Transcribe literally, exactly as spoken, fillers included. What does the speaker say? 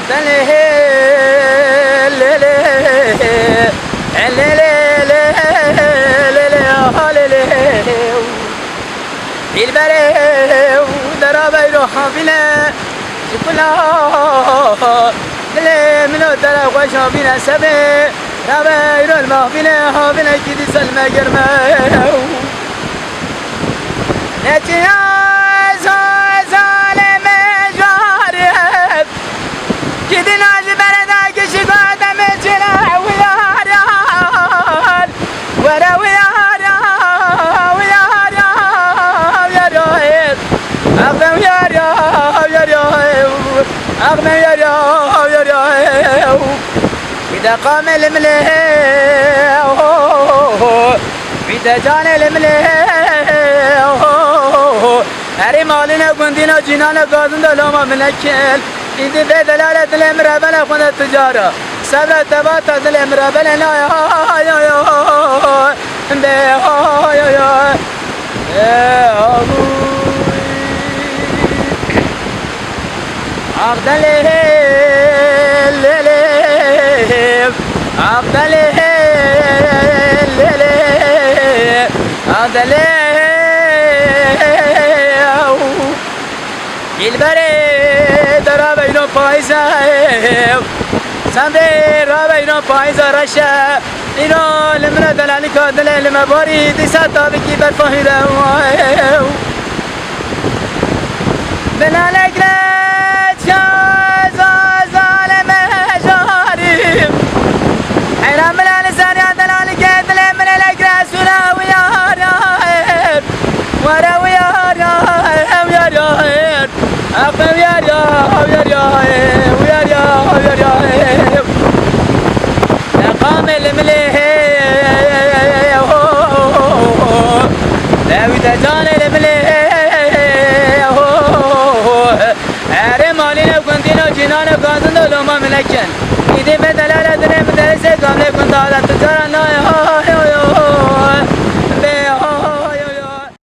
Lê lê lê lê lê lê lê lê lê lê lê lê lê. Dîlberê û dera beyro havîne ji kula dilê min û dera xweş havîne sebê. Rabe îro li mavîne havînekî dîsa li me germe. Neçiya zazalê me jare. Kidina ji bereda kişî gote me çira wiyar yar. Were wiyar yar, wiyar yar, wiyar yar. Axme wiyar yar, wiyar yar. Axme wiyar yar, wiyar yar. Wî de qamê li milê, ho, ho, ho. Wî de canê li milê, ho, ho, ho. Erê malîne gundîna cînane gazin de loma milekil. Îdî bê delale dilê min rebele xwe de ticara. Sevre tebata dilê min rebele naya, ay, ay, ay. Bê, ay, ay, ay. Ê, ahu. Axdelê lê lê, axdelê lê lê, axdelê. Dîlberê de rabeyno payîze, semrê rabeyno payîze reşe. Îro li min re delalîka dilê li me barî, dîsa tabikî berfa hîre. Bila legre çaza zaleme jarî. Heyran bila li zerya delalî ke dilê min ê legre sura wiyar ya. Were wiyar ya, wiyar ya. Afe wiyar ya, wiyar ya, wiyar ya, wiyar ya. Deqamê li milê, ho, ho, ho, ho. Dewî de canê li milê, ho, ho, ho. Erê malîne gundîna cînane gazin de loma milekin. Î